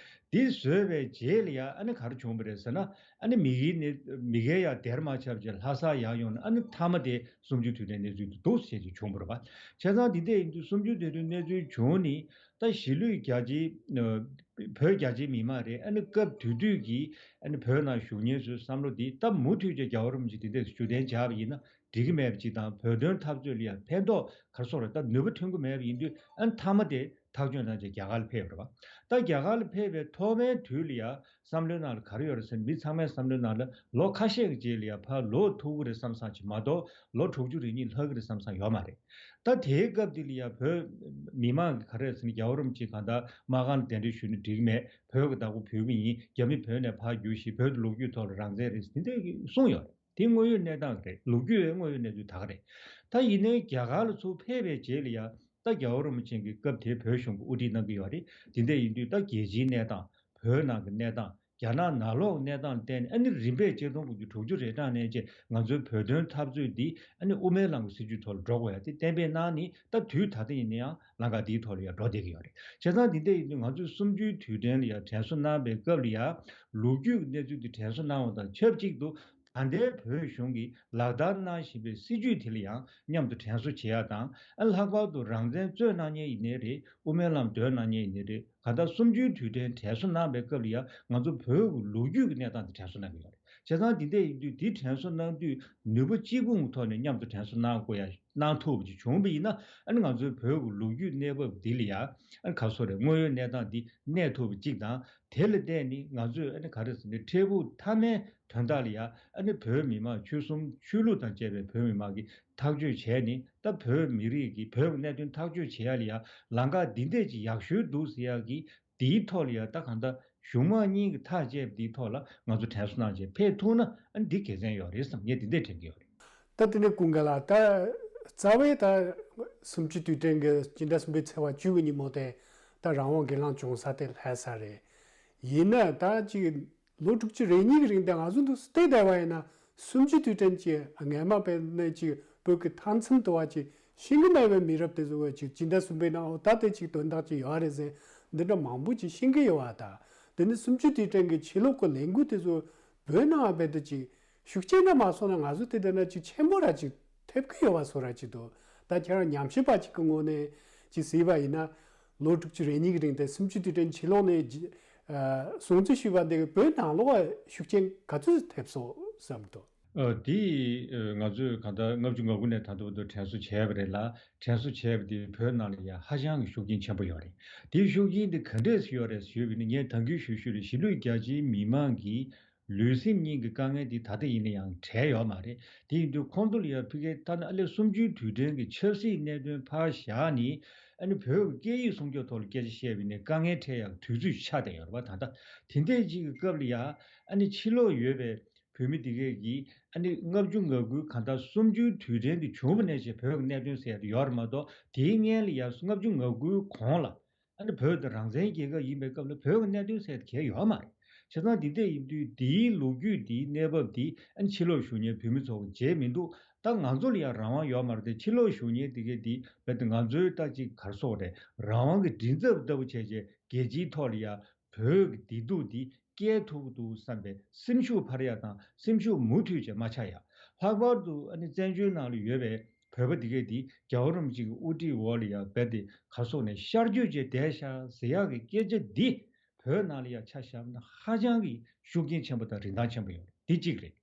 དེ་བཟོས་པའི་རྗེས་ལ་ཡ་ཨ་ནི་ག་རེ་བྱུང་བ་རེད་ཟེར་ན། ཨ་ནི་མི་གིས་ནི་མི་གིས་ཡ་བསྡད་མ་ཆོག་བྱས་ལྷ་སར་ཡར་ཡོང་ནས། ཨ་ནི་མཐའ་མ་དེ་གསུམ་བཅུའི་དུས་དྲན་གནས་ཚུལ་དེ་འདུག་སེ་བྱས་ཅིག་བྱུང་བ་རེད་པ། བྱས་ཙང་འདི་འདྲ་ཡིན་དུས་གསུམ་བཅུའི་དུས་དྲན་གནས་ཚུལ་བྱུང་ནས། ད་གཞིས་ལུས་རྒྱ་ཆེའི་ཨ་བོད་རྒྱ་ཆེའི་མི་མང་རེད། ཨ་ནི་སྐབས་དེ་དུས་ཀྱི་ཨ་ནི་བོད་ནང་བཞུགས་མཁན་ཚོའི་བསམ་བློ་འདི་ད་མུ་མཐུད་ཀྱི་རྒྱལ་བ་རིན་པོ་ཆེ་དེ་འདྲས་བཞུགས་གཏན་འཇགས་པ་ཡིན་ན་འགྲིག་གི་མེད་པ་ཅིག་དང་། བོད་དོན་འཐབ་རྩོད་ལ་ཡང་ཕན་ཐོགས་ག་རེ་ཟེར་དགོས་རེད། ད་ནུས་པ་ཐོན་གྱི་མེད་པ་ཡིན་དུས། ཨ་ནི་མཐའ་མ་དེ་ཐག་གཅོད་གནང་བྱས་རྒྱ་གར་ལ་ཕེབས་པ་རེད་པ། ད་རྒྱ་གར་ལ་ཕེབས་པའི་ཐོག་མའི་དུས་ལ་ཡ་བསམ་བློའི་ནང་ལ་ག་རེ་ཡོད་རེད་ཟེར་ན། མི་ཚང་མའི་བསམ་བློའི་ནང་ལ་ལོ་ཁ་ཤས་ཀྱི་རྗེས་ལ་ཡ་ཕར་ལོག་ཐུབ་ཀྱི་རེད་བསམ་བསམ་ཅིག་མ་གཏོགས། ལོ་དྲུག་ཅུ་རེ་གཉིས་ལྷག་གི་རེད་བསམ་བསམ་ཡོད་མ་རེད། ད་དེའི་སྐབས་འདི་ལ་ཡ་བོད་མི་མང་གིས་ག་རེ་ཟེར་ན། རྒྱལ་བ་རིན་པོ་ཆེ་གང་ལྟར་མ་ཁང་ལ་གདན་འདྲེན་ཞུས་ནས་འགྲིག་མེད། བོད་ཀྱི་བདག་པོ་བོད་མི་ཡིན། རྒྱ་མི་བོད་ནས་ཕར་རྒྱུགས་ཤིག་བོད་ཀྱི་ལོ་རྒྱུས་ཐོག་ལ་རང་བཙན་རེད་ཟེར་དེ་འདྲ་གསུངས་ཡོད་རེད། དེ་དངོས་ཡོད་གནས་སྟངས་རེད། ལོ་རྒྱུས་ཡང་དངོས་ཡོད་གནས་ཚུལ་ད་ག་རེད། ད་ཡིན་ནའི་རྒྱ་གར་ལ་ཚུར་ཕེབས་པའི་རྗེས་ལ་ཡ། ད་རྒྱལ་བ་རིན་པོ་ཆེ་གིས་སྐབས་དེའི་བོད་གཞུང་གི་དབུ་ཁྲིད་གནང་གི་ཡོད་རེད། དེ་འདྲ་ཡིན་དུས་ད་རྒྱལ་སྤྱིའི་གནས་སྟངས། བོད་ནང་གི་གནས་སྟངས། རྒྱ་ནག་ནང་ལོགས་གནས་སྟངས་ལ་བརྟེན་ནས། ཨ་ནི་རིམ་པས་ཆིག་སྟོང་དགུ་བརྒྱ་དྲུག་ཅུ་རེ་གྲངས་ནས་བྱས་ང་ཚོའི་བོད་དོན་འཐབ་རྩོད་འདི་ཨ་ནི་དབུ་མའི་ལམ་གྱི་སྲིད་བྱུས་ཐོག་ལ་འགྲོ་དགོས་ཡ་དེ་གཏན་འབེབས་གནང་ནས། ད་དུས་ད་ལྟ་ཡིན་ན་ཡང་ལམ་ཁ་འདིའི་ཐོག་ལ་ཡང་འགྲོ་བསྡད་ཀྱི་ཡོད་རེད། བྱས་ཙང་འདི་འདྲ་ཡིན་དུས་ང་ཚོས་གསུམ་བཅུའི་དུས་དྲན་ལ་ཡང་དྲན་གསོ་གནང་བའི་སྐབས་ལ་ཡང་། ལོ་རྒྱུས་ཀྱི་གནས་ཚུལ་འདི་དྲན་གསོ་གནང་བ་དང་ཆབས་ཅིག་ཏུ། ད་ལྟའི་བོད་གཞུང་གིས་ལག་བསྟར་གནང་བཞིན་པའི་སྲིད་བྱུས་དེ་ལ་ཡང་མཉམ་དུ་དྲན་གསོ་བྱེད་ཡ་དང་། ཨ་ལྷག་པར་དུ་རང་བཙན་རྩོད་གནང་མཁན་ཡིན་ནའི་རེད། དབུ་མའི་ལམ་འདོན་གནང་མཁན་ཡིན་ནའི་རེད། གང་ལྟར་གསུམ་བཅུའི་དུས་དྲན་དྲན་གསོ་གནང་བའི་སྐབས་ལ་ཡང་ང་ཚོ་བོད་ཀྱི་ལོ་རྒྱུས་ཀྱི་གནས་སྟངས་དེ་དྲན་གསོ་གནང་གི་ཡོད་རེད། བྱས་ཙང་འདི་འདྲ་ཡིན་དུས་འདི་དྲན་གསོ་གནང་དུས་ནུས་པ་གཅིག་པུ་ཐོག་ནས་མཉམ་དུ་དྲན་གསོ་གནང་དགོས་ཡ་གནང་ཐུབ་པ་ཅིག་བྱུང་བ་ཡིན་ན། ཨ་ནི་ང་ཚོའི་བོད་ཀྱི་ལོ་རྒྱུས་གནས་བབ་འདི་ལ་ཡ་ཨ་ནི་ག་སོ་རེད། དངོས་ཡོད་གནས་སྟངས་འདི་གནས་ཐུབ་པ་ཅིག་དང་། དེ་ལ་བརྟེན་ནས་ང་ཚོས་ཨ་ནི་ག་རེ་ཟེར་ནས་འཕྲལ་ཕུགས་མཐའ་མའི་དོན་དག་ལ་ཡ་ཨ་ནི་བོད་མི་མང་ཆོལ་གསུམ་ཆོས་ལུགས་དང་བཅས་པའི་བོད་མི་མང་གིས་ཐག་གཅོད་བྱས་ནས། ད་བོད་མི་རིགས་ཀྱི་བོད་ཀྱི་གནད་དོན་ཐག་གཅོད་བྱེད་ཡ་ལ་ཡ་ལམ་ཁ་འདི་འདྲས་ཅིག་ཡག་ཤོས་འདུག་ཟེར་ཡ་གི་དེའི་ཐོག་ལ་ཡ་ད་གང་ལྟར་གཞུང་མང་གཉིས་ཀྱི་ཐག་བཅད་པ་དེའི་ཐོག་ལ་ང་ཚོ་དྲན་གསོ་གནང་བྱས་ཕེབས་ཐུབ་ན་ཨ་ནི་འདི་དགེ་མཚན་ཡོད་རེད་བསམ། ངས་འདི་འདྲས་དྲན་གྱི་ཡོད་རེད། ད་དེ་ནས་ཀུན་དགའ་ལགས། ད་རྩ་བའི་ད་གསུམ་བཅུའི་དུས་དྲན་གྱི་སྤྱི་ཟླ་གསུམ་པའི་ཚེས་པ་བཅུ་གི་ཉིན་མོ་དེ་ད་རང་དབང་སྒེར་ལངས་བྱུང་ས་དེ་ལྷག་ས་རེད། ཡིན་ན་ད་ཅིག་ལོ་དྲུག་ཅུ་རེ་གཉིས་ཀྱི་རིང་དེ་ང་ཚོ་འདུག་སྟེ་བསྡད་པ་ཡིན་ན། གསུམ་བཅུའི་དུས་དྲན་གྱི་སྔས་མ་དཔེར་ན་ཅིག་བོད་ཀྱི་མཐའ་མཚམས་དུ་བ་ཅིག་ཤེས་ཀྱི་མེད་པའི་མི་རབས་དེ་ཚོ་བ་ཅིག་སྤྱི་ཟླ་གསུམ་པའི་ནང་འོ་ད་དེ་ཅིག་དོན་དག་ཅིག་ཡོད་རེད་ཟེར་འདི་འདྲ་མང་པོ་ཅིག་ཤེས་ཀྱི་ཡོད་པ། ད་དེ་ནི་གསུམ་བཅུའི་དུས་དྲན་གྱི་ཕྱི་ལོགས་ཀྱི་ལས་འགུལ་དེ་ཚོ་བོད་ནང་བ་དཔེ་དེ་ཅིག་ཤུགས་རྐྱེན་འདྲ་མ་སོང་ན་ང་ཚོ་དེ་ལྟ་ན་ཅིག་ཆེན་པོ་ར་ཅིག་ཐེབས་ཀྱི་ཡོད་པ་བཟོ་ར་ཅིག་འདུག། ད་ཁྱེད་རང་ཉམས་ཞིབ་པ་ཅིག་གི་ངོས་ནས་ཅིག་གཟིགས་པ་ཡིན་ན། ལོ་དྲུག་ཅུ་རེ་གཉིས་ཀྱི་རིང་དེ་གསུམ་བཅུའི་དུས་དྲན་ཕྱི་ལོགས་ནས་ཨ་སྲུང་བརྩི་ཞུས་པ་འདི་བོད་ནང་ལོགས་ཤུགས་རྐྱེན་ག་ཚོད་ཐེབས་སོང་བསམ་འདུག། ཨ་དེ་ཨ་ང་ཚོས་གང་ལྟར་ལྔ་བཅུ་ང་དགུ་ནས་ད་ལྟ་བར་དུ་དྲན་གསོ་བྱས་པ་རེད་ལ། དྲན་གསོ་བྱས་པ་དེ་བོད་ནང་ལ་ཡང་ཧ་ཅང་གི་ཤུགས་རྐྱེན་ཆེན་པོ་ཡོད་རེད། དེའི་ཤུགས་རྐྱེན་དེ་ག་འདྲས་ཡོད་རེད་ཞུས་པ་ཡིན་ན། ངས་ད་གིན་ཞུ་ཞུས་རེད། གཞིས་ལུས་རྒྱ་ཆེའི་མི་མང་གིས་ལུས་སེམས་གཉིས་ཀྱི་དཀའ་ངལ་འདི་ད་ལྟ་ཡིན་ན་ཡང་བྲལ་ཡོད་མ་རེད། དེ་ཡིན་དུས་ཁོང་ཚོ་ལ་ཡང་ཕ་གིའི་ཐ་ན་ཨ་ལས་གསུམ་བཅུའི་དུས་དྲན་གྱི་ཆབ་སྲིད་གནད་དོན་ཕར་བཞག་ནས། ཨ་ནི་བོད་ཀྱི་སྐད་ཡིག་སྲུང་སྐྱོབ་ཐོག་ལ་སྐད་ཆ་བཤད་པ་ཡིན་ན་དཀའ་ངལ་འཕྲད་ཡག་དུས་ཚོད་ཆགས་བསྡད་ཡོད་རེད་པ། ད་ལྟ་དེ་འདྲས་ཅིག་གི་སྐབས་ལ་ཡང་ཨ་ནི་ཕྱི་ལོགས་ཡོད་པའི་བོད་མི་དེ་གས་ཀྱིས་ཨ་ནི་ལྔ་བཅུ་ང་དགུའི་གང་ལྟར་གསུམ་བཅུའི་དུས་དྲན་དེ་བྱུང་བ་ནས་བྱས་བོད་ཀྱི་གནད་དོན་ཟེར་ཡག་དེ་ཡོད་རེད་མ་གཏོགས། དེའི་སྔོན་ལ་ཡང་ལྔ་བཅུ་ང་དགུའི་གོང་ལ། ཨ་ནི་བོད་དེ་རང་བཙན་རྒྱལ་ཁབ་ཡིན་པའི་སྐབས་ལ་བོད་ཀྱི་གནད་དོན་ཟེར་གང་ཡང་ཡོད་མ་རེད། བྱས་ཙང་འདི་འདྲ་ཡིན་དུས་འདིའི་ལོ་རྒྱུས་འདིའི་གནས་བབ་འདི་ཨ་ནི་ཕྱི་ལོགས་བཞུགས་མཁན་བོད་མི་ཚོ་གིས་མཇལ་མི་འདུག། ད་ང་ཚོ་ལ་ཡང་རང་དབང་ཡོད་མ་རེད་དེ། ཕྱི་ལོགས་བཞུགས་མཁན་དེ་གས་འདི་རྦད་དེ་ང་ཚོའི་ད་ཅིག་ག་རེ་ཟེར་དགོས་རེད། རང་དབང་གི་མགྲིན་ཚབ་ལྟ་བུ་བྱས་བྱས་རྒྱལ་སྤྱིའི་ཐོག་ལ་ཡང་བོད་ཀྱི་བདེ་སྡུག་འདི་སྐྱེལ་ཐུབ་ཀྱི་འདུག་བསམ་པའི་སེམས་ཤུགས་འཕར་ཡག་དང་། སེམས་ཤུགས་མུ་མཐུད་བྱས་མ་ཆག་ཡག། ལྷག་པར་དུ་ཨ་ནི་བཙན་བྱོལ་ནང་ལ་ཡོད་པའི་བོད་པ་འདི་གས་འདི་རྒྱལ་བ་རིན་པོ་ཆེ་གི་དབུ་ཁྲིད་འོག་ལ་ཡང་རྦད་དེ་ག་རེ་ཟེར་དགོས་རེད། ཤར་བསྐྱོད་བྱས་བསྡད་ཤག་ཟེར་ཡག་གི་སྐད་ཆ་འདི་བོད་ནང་ལ་ཡང་ཆ་བཞག་ན་ཧ་ཅང་གི་ཤུགས་རྐྱེན་ཆེན་པོ་དང་རིན་ཐང་ཆེན་པོ་ཡོད་རེད། འདི་གཅིག་རེད།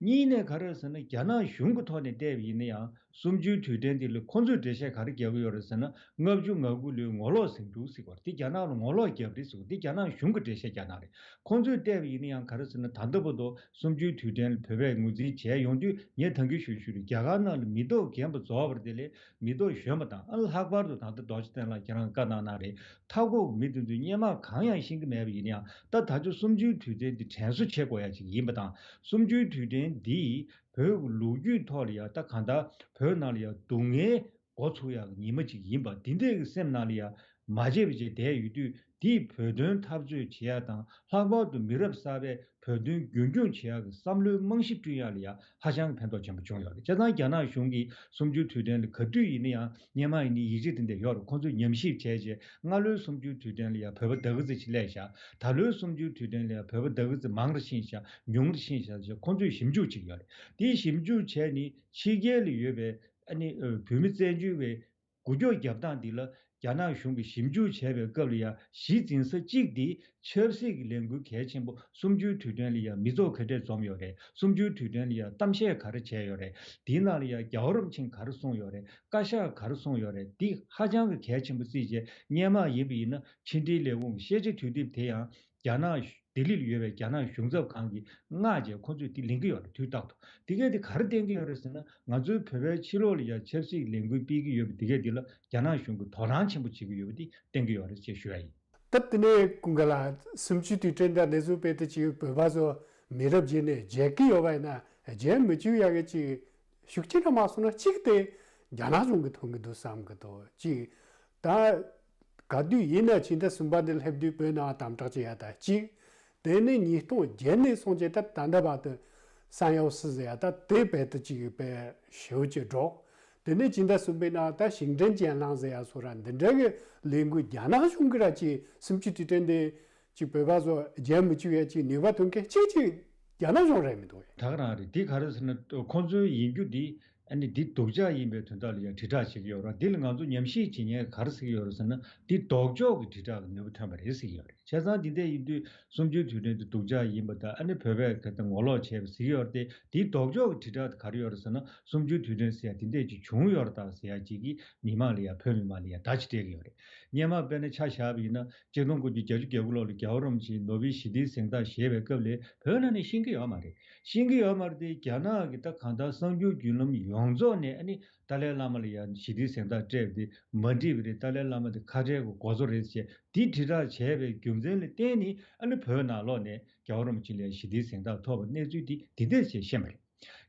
གཉིས་ནས་ག་རེ་ཟེར་ན། རྒྱ་ནག་གཞུང་གི་ཐོག་ནས་བལྟས་པ་ཡིན་ན་ཡང་གསུམ་བཅུའི་དུས་དྲན་འདི་ལ་ཁོང་ཚོས་འགྲེལ་བཤད་ག་རེ་རྒྱག་གི་ཡོད་རེད་ཟེར་ན། ལྔ་བཅུ་ང་དགུ་ལོའི་ངོ་ལོག་ཟིང་འཁྲུག་ཟེར་བ་རེད། དེ་རྒྱ་ནག་ལ་ངོ་ལོག་བརྒྱབ་རེད་ཟེར་བ་འདི་རྒྱ་ནག་གཞུང་གི་འགྲེལ་བཤད་རྒྱག་ན་རེད། ཁོང་ཚོས་བལྟས་པ་ཡིན་ན་ཡང་ག་རེ་ཟེར་ན། ད་ལྟ་བར་དུ་གསུམ་བཅུའི་དུས་དྲན་ལ་བོད་པས་ངོས་འཛིན་བྱས་ཡོང་དུས། ངས་ད་གིན་ཞུས་ཞུས་རེད། རྒྱ་གར་ནང་ལ་མི་ཐོག་རྒན་པ་རྫོགས་པ་དེ་ལས་མི་ཐོག་གཞོན་པ་དང་། ཨ་ལྷག་པར་དུ་ད་ལྟ་རྡོ་རྗེ་བསྟན་ལགས་ཁྱེད་རང་བཀའ་གནང་གནང་རེད། མཐའ་འཁོབ་མི་དེ་ཚོས་སྔོན་མ་གང་ཡང་ཤེས་ཀྱི་མེད་པ་ཡིན་ན་ཡང་། ད་ད་ཆ་གསུམ་བཅུའི་དུས་དྲན་འདི་དྲན་གསོ་བྱེད་དགོས་ཡ་ཅིག་ཡིན་པ་དང་། གསུམ་བཅུའི་དུས་དྲན་འདིས་བོད་ཀྱི་ལོ་རྒྱུས་ཐོག་ལ་ཡ་ད་གང་ལྟར་བོད་ནང་ལ་ཡ་སྡུག་བསྔལ་འགོ་ཚུགས་ཡག་གི་ཉི་མ་ཅིག་ཡིན་པ་འདི་འདྲས་ཀྱི་སེམས་ནང་ལ་ཡ་མ་བརྗེད་པ་བྱས་བསྡད་ཡོད་དུས། འདིས་བོད་དོན་འཐབ་རྩོད་བྱེད་ཡ་དང་། ལྷག་པར་དུ་མི་རབས་གསར་པས་བོད་དོན་རྒྱུན་སྐྱོང་བྱེད་ཡག་གི་བསམ་བློའི་རྨང་གཞི་བསྐྲུན་ཡག་ལ་ཡ་ཧ་ཅང་གི་ཕན་ཐོགས་ཆེན་པོ་བྱུང་ཡོད་རེད། བྱས་ཙང་རྒྱ་ནག་གཞུང་གིས་གསུམ་བཅུའི་དུས་དྲན་ལ་ག་དུས་ཡིན་ན་ཡང་། སྔོན་མ་ཡིན་ན་ཡིག་ཆ་དེ་འདྲ་ཡོད་རེད། ཁོང་ཚོས་ཉམས་ཞིབ་བྱས་རྗེས། སྔ་ལོའི་གསུམ་བཅུའི་དུས་དྲན་ལ་ཡང་བོད་པ་ད་ག་ཙམ་ཞིག་སླེབས་ཤག། ད་ལོའི་གསུམ་བཅུའི་དུས་དྲན་ལ་ཡང་བོད་པ་ད་ག་ཙམ་མང་རུ་ཕྱིན་ཤག། ཉུང་རུ་ཕྱིན་ཤག་ཟེར་ཁོང་ཚོས་ཞིབ་འཇུག་བྱེད་ཀྱི་ཡོད་རེད། དེའི་ཞིབ་འཇུག་བྱས་ནས་ཕྱི་རྒྱལ་ལ་ཡོད་པའི་ཨ་ནི་ཨ་བོད་མི་བཙན་བྱོལ་བའི་འགུལ་སྐྱོད་རྒྱབ་སྟངས་འདི་ལ་རྒྱ་ནག་གཞུང་གིས་ཞིབ་འཇུག་བྱས་པའི་སྐབས་ལ་ཡང་གཞི་འཛིན་ས་གཅིག་འདི་ཆབ་སྲིད་ཀྱི་ལས་འགུལ་གལ་ཆེན་པོ། གསུམ་བཅུའི་དུས་དྲན་ལ་ཡང་མི་ཚོགས་ག་འདྲས་འཛོམས་ཡོད་རེད། གསུམ་བཅུའི་དུས་དྲན་ལ་ཡང་གཏམ་བཤད་ག་རེ་བྱས་ཡོད་རེད། དེའི་ནང་ལ་ཡང་རྒྱལ་བ་རིན་པོ་ཆེས་ག་རེ་གསུངས་ཡོད་རེད། བཀའ་ཤག་ག་རེ་གསུངས་ཡོད་རེད། འདི་ཧ་ཅང་གི་གལ་ཆེན་པོ་བརྩིས་བྱས། སྔོན་མ་ཡིན་པ་ཡིན་ན་ཕྱི་འབྲེལ་ལས་ཁུངས་ཀྱི་ཤེས་བྱ་དུས་དེབ་དེ་ཡང་རྒྱ་ནག་ལྡི་ལི་ལ་ཡོད་པའི་རྒྱ་ནག་གཞུང་ཚབ་ཁང་གིས་མངགས་བྱས་ཁོ་ཚོས་དེ་ལེན་གྱི་ཡོད་རེད། དུས་རྟག་ཏུ། དེ་གས་དེ་ག་རེ་བསྟན་གྱི་ཡོད་རེད་ཟེར་ན། ང་ཚོའི་བོད་པའི་ཕྱི་ལོགས་ལ་ཡང་ཆབ་སྲིད་ལས་འགུལ་སྤེལ་གྱི་ཡོད་པ་དེ་གས་དེ་ལ་རྒྱ་ནག་གཞུང་གིས་དོ་སྣང་ཆེན་པོ་བྱེད་ཀྱི་ཡོད་པ་དེ་བསྟན་གྱི་ཡོད་རེད་ཅེས་ཞུ་ཡ་ཡིན། ད་དེ་ནས་ཀུན་དགའ་ལགས། གསུམ་བཅུའི་དུས་དྲན་དང་འདི་ཚོ་དཔེ་དེ་ཅིག་བོད་པ་ཚོ་མི་རབས་བརྗེས་ནས་མཇལ་གྱི་ཡོད་པ་ཡིན་ན། མཇལ་མི་བཅུག་ཡ་གི་ཅིག་ཤུགས་རྐྱེན་ར་མ་སོང་ན། གཅིག་དེ་རྒྱ་ནག་གཞུང་གིས་མཐོང་གི་འདུག་བསམ་གི་འདུག། གཅིག། ད་ག་དུས་ཡིན་ན་ཕྱི་ཟླ་གསུམ་པ་འདི་སླེབས་དུས་བོད་ནང་དམ་དྲག་བྱེད་ཡ་ད་གཅིག། དེ་ནས་ཉིས་སྟོང་བརྒྱད་ནས་སོང་རྗེས་ད་ད་ལྟ་བར་དུ་བསམ་ཡག་སྲིད་ཟེར་ཡ་ད་དེ་རྦད་དེ་ཅིག་དཔེ་ཞེ་པོ་ཅིག་འགྲོ། དེ་ནས་ཕྱི་ཟླ་གསུམ་པའི་ནང་ད་ཞིང་བྲན་གྱེན་ལངས་ཟེར་ཡ་སོགས་ར་འདི་འདྲ་གི་ལས་འགུལ། རྒྱ་ནག་གཞུང་གིས་ར་ཅིག་གསུམ་བཅུའི་དུས་དྲན་འདི་ཅིག་བོད་པ་ཚོ་མཇལ་མི་བཅུག་ཡ་ཅིག་ནུས་པ་ཐོན་མཁན་གཅིག་ཅིག་རྒྱ་ནག་གཞུང་རེད་མི་འདུག་གས། ད་ག་རང་རེད། འདི་ག་རེ་ཟེར་ན། ཁོང་ཚོའི་ཡིན་རྒྱུ་འདི་ཨ་ནི་འདི་སྡུག་ཅག་ཡིན་པའི་དོན་དག་ལ་ཡང་དྲིལ་བསྒྲགས་བྱེད་ཀྱི་ཡོད་རེད། འདི་ལ་ང་ཚོ་ཉམས་ཞིབ་བྱེད་མཁན་ག་རེ་ཟེར་གྱི་ཡོད་རེད་ཟེར་ན། འདི་ལྡོག་ཕྱོགས་ཀྱི་དྲིལ་བསྒྲགས་ཀྱི་ནུས་པ་ཐོན་པ་རེད་ཟེར་གྱི་ཡོད་རེད། བྱས་ཙང་འདི་འདྲ་ཡིན་དུས་གསུམ་བཅུའི་དུས་དྲན་དེ་སྡུག་ཅག་ཡིན་པ་དང་ཨ་ནི་བོད་པས་ཁ་ཏ་ངོ་ལོག་བྱས་པ་ཟེར་གྱི་ཡོད་རེད་དེ། དེའི་ལྡོག་ཕྱོགས་ཀྱི་དྲིལ་བསྒྲགས་དེ་ག་རེ་ཡོད་རེད་ཟེར་ན་གསུམ་བཅུའི་དུས་དྲན་ཟེར་ཡ་དེ་འདྲས་ཅིག་བྱུང་ཡོད་རེད་ད་ཟེར་ཡ་ཅིག་གིས་མི་མང་ལ་ཡ་བོད་མི་མང་ལ་ཡ་བརྡ་ཅིག་སྤྲད་ཀྱི་ཡོད་རེད། སྔོན་མ་དཔེར་ན་ཆ་བཞག་པ་ཡིན་ན་ཆིག་སྟོང་དགུ་བརྒྱ་བརྒྱད་ཅུ་གྱ་དགུ་ལོ་ལ་རྒྱལ་བ་རིན་པོ་ཆེའི་ནོ་བེལ་ཞི་བདེའི་གཟེངས་རྟགས་བཞེས་པའི་སྐབས་ལ་བོད་ནང་ནས་ཤེས་ཀྱི་ཡོད་མ་རེད། ཤེས་ཀྱི་ཡོད་མ་རེད་དེ། རྒྱ་ནག་གི་ད་གང་ལྟར་གསར་འགྱུར་བརྒྱུད་ལམ་ཡོངས་རྫོགས་ནས་ཨ་ནི་ཏཱ་ལའི་བླ་མ་ལ་ཡ་ཞི་བདེའི་གཟེངས་རྟགས་སྤྲད་པ་དེ་མ་འགྲིག་པ་རེད། ཏཱ་ལའི་བླ་མ་དེ་ཁ་བྲལ་གྱི་འགོ་གཙོ་རེད་ཟེར་དེ་དྲིལ་བསྒྲགས་བྱས་པའི་རྒྱུ་མཚན་ལ་བརྟེན་ནས་ཨ་ནི་བོད་ནང་ལོགས་ནས་རྒྱལ་བ་རིན་པོ་ཆེ་ལ་ཞི་བདེའི་གཟེངས་རྟགས་ཐོབ་པའི་གནས་ཚུལ་དེ་འདི་འདྲས་ཞེས་བཤད་པ་རེད།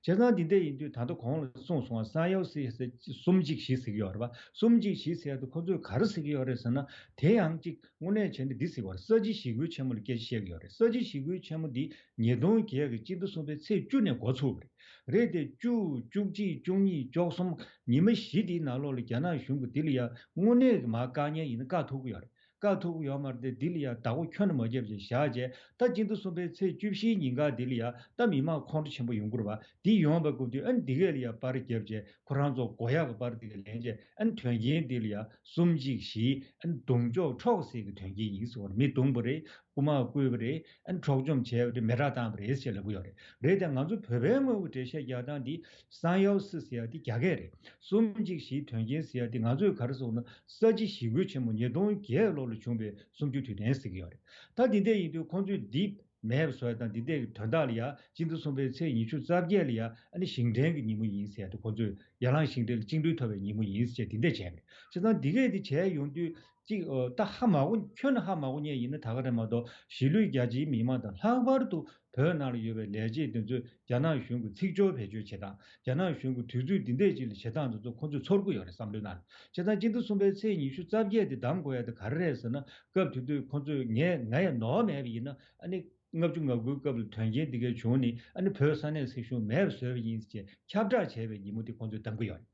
བྱས་ཙང་འདི་འདྲས་ཡིན་དུས་ད་ལྟ་གོང་ལ་གསུངས་སོང་བ། གསང་ཡབ་སྲས་ཟེར་གསུམ་གཅིག་བཞི་ཟེར་གྱི་ཡོད་རེད་པ། གསུམ་གཅིག་བཞི་ཟེར་ཡ་དེ་ཁོ་ཚོས་ག་རེ་ཟེར་གྱི་ཡོད་རེད་ཟེར་ན། དེ་ཡང་གཅིག་དངོས་གནས་བྱས་ན་འདི་ཟེར་གྱི་ཡོད་རེད། ས་བྱི་ཞི་རྒོལ་ཆེན་མོ་ལ་སྐད་ཆ་བཤད་ཀྱི་ཡོད་རེད། ས་བྱི་ཞི་རྒོལ་ཆེན་མོ་འདི་ཉིས་སྟོང་བརྒྱད་ཀྱི་སྤྱི་ཟླ་གསུམ་པའི་ཚེས་བཅུ་ནས་འགོ་ཚུགས་པ་རེད། རེད་དེ་བཅུ། བཅུ་གཅིག་བཅུ་གཉིས། བཅུ་གསུམ། ཉི་མ་བཞི་དེའི་ནང་ལོགས་ལ་རྒྱ་ནག་གཞུང་གིས་འདི་ལ་ཡ་དངོས་གནས་ཀྱི་མར་བཀག་ཉར་ཡིན་ན་བཀག་ཐུབ་ཀྱི་ཡོད་རེད། བཀག་ཐུབ་ཀྱི་ཡོད་མ་རེད་དེ། འདི་ལ་ཡ་བདག་པོ་ཁྱོན་ནས་མ་བརྒྱབ་བྱས་བཞག་བྱས། ད་སྤྱི་ཟླ་གསུམ་པའི་ཚེས་བཅུ་བཞིའི་ཉིན་ཀ་འདི་ལ་ཡ་ད་མི་མང་ཁོང་ཁྲོ་ཆེན་པོ་ཡོང་གི་རེད་པ། འདི་ཡོང་བའི་སྐབས་དུས་ཨ་ནི་འདི་གས་ལ་ཡ་པར་བརྒྱབ་བྱས། ཁོ་རང་ཚོ་དགོས་ཡག་གི་པར་འདི་གས་ལེན་བྱས། ཨ་ནི་དོན་རྐྱེན་འདི་ལ་ཡ་གསུམ་གཅིག་བཞི། ཨ་ནི་རྡུང་གཅོག་འཕྲོག་ཟེར་གྱི་དོན་རྐྱེན་ཡིན་ཟེར་བ་རེད། མི་བརྡུངས་པ་རེད། མི་རྐུས་པ་རེད། ཨ་ནི་འཕྲོག་བཅོམ་བྱས་པ་རེད། མེ་སྲེག་བཏང་བ་རེད་ཟེར་ལབ་ཀྱི་ཡོད་རེད། རེད་དེ། ང་ཚོ་བོད་པའི་ངོས་ཀྱི་འགྲེལ་བཤད་རྒྱག་སྟངས་འདི་གསང་ཡབ་སྲས་ཟེར་ཡ་འདི་རྒྱ་སྐད་རེད། གསུམ་གཅིག་བཞི་དོན་རྐྱེན་ཟེར་ཡ་འདི་ང་ཚོས་ག་རེ་ཟེར་ན། ས་བྱི་ཞི་རྒོལ་ཆེན་མོ་ཉིས་སྟོང་བརྒྱད་ལོ་ལ་བྱུང་བའི་གསུམ་བཅུའི་དུས་དྲན་ཟེར་གྱི་ཡོད་རེད། ད་འདི་འདྲས་ཡིན་དུས་ཁོང་ཚོས་འདི་མེད་པ་བཟོ་ཡ་དང་འདི་འདྲས་ཀྱི་དོན་དག་ལ་ཡ་སྤྱི་ཟླ་གསུམ་པའི་ཚེས་ཉི་ཤུ་རྩ་བརྒྱད་ལ་ཡ་ཨ་ནི་ཞིང་བྲན་གྱི་ཉིན་མོ་ཡིན་ཟེར་ཡ་དེ། ཁོང་ཚོས་ཡར་ལངས་ཞིང་བྲན་ལ་བཅིངས་འགྲོལ་ཐོབ་པའི་ཉིན་མོ་ཡིན་ཟེར་འདི་འདྲས་བྱས་པ་རེད། བྱས་ཙང་འདི་གས་འདི་བྱས་ཡོང་དུས་གཅིག་ཨོ། ད་ཧ་མ་གོ། ཁྱོན་ནས་ཧ་མ་གོ་མཁན་ཡིན་ན་ད་ག་རེད་མ་གཏོགས། གཞིས་ལུས་རྒྱ་ཆེའི་མི་མང་དང་ལྷག་པར་དུ་བོད་ནང་ལ་ཡོད་པའི་ལས་བྱེད་དེ་ཚོས་རྒྱ་ནག་གཞུང་གི་ཚིག་སྦྱོར་བེད་སྤྱོད་བྱེད་སྟངས། རྒྱ་ནག་གཞུང་གི་དུས་ཚོད་འདི་འདྲས་ཅིག་ལ་བྱེད་སྟངས་དེ་ཚོ་ཁོང་ཚོས་ཚོར་གྱི་ཡོད་རེད། བསམ་བློའི་ནང་ལ། བྱས་ཙང་སྤྱི་ཟླ་གསུམ་པའི་ཚེས་ཉི་ཤུ་རྩ་བརྒྱད་དེ་གདམ་དགོས་ཡ་དེ་ག་རེ་རེད་ཟེར་ན། སྐབས་དེ་དུས་ཁོང་ཚོས་ངས་ང་ཡ་ནོར་མེད་པ་ཡིན་ན་ཨ་ནི་ལྔ་བཅུ་ང་དགུའི་སྐབས་ལ་དོན་རྐྱེན་འདི་གས་བྱུང་ནས་ཨ་ནི་བོད་ས་གནས་སྲིད་གཞུང་མེད་པ་བཟོས་པ་ཡིན་ཅེས་ཁྱབ་བསྒྲགས་བྱས་པའི་ཉིན་མོ་དེ་ཁོང་ཚོས་གདམ་གྱི་ཡོད་རེད།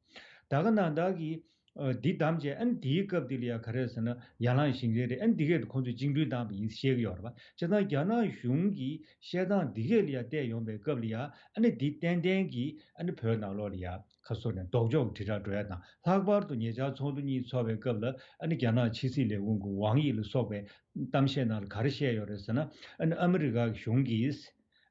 ད་ག་ནང་བཞིན་གྱི་ཨ། འདི་བདམས་བྱས། ཨ་ནི་དེའི་སྐབས་འདི་ལ་ཡ་ག་རེ་ཟེར་ན། ཡར་ལངས་ཞིང་ཆེན་རེད། ཨ་ནི་འདི་གས་དུ་ཁོང་ཚོས་བཅིངས་འགྲོལ་བཏང་བ་ཡིན་བཤད་ཀྱི་ཡོད་རེད་པ། བྱས་ཙང་རྒྱ་ནག་གཞུང་གིས་བཤད་སྟངས་འདི་གས་ལ་ཡ་བལྟས་ཡོང་བའི་སྐབས་ལ་ཡ་ཨ་ནི་འདི་ཏན་ཏན་གྱིས་ཨ་ནི་བོད་ནང་ལོགས་ལ་ཡ་ཁ་སོ་ནས་ལྡོག་ཕྱོགས་ཀྱི་དྲིལ་བསྒྲགས་འགྲོ་ཡ་དང་། ལྷག་པར་དུ་ཉེ་ཆར་ཚོགས་འདུ་གཉིས་ཚོགས་པའི་སྐབས་ལ་ཨ་ནི་རྒྱ་ནག་ཕྱི་སྲིད་ལས་ཁུངས་ཀྱི་ཝང་དབྱི་ལ་སོགས་པའི་གཏམ་བཤད་ནང་ལ་ག་རེ་བཤད་ཡོད་རེད་ཟེར་ན། ཨ་ནི་ཨ་མི་རི་ཀ་གི་གཞུང་གིས།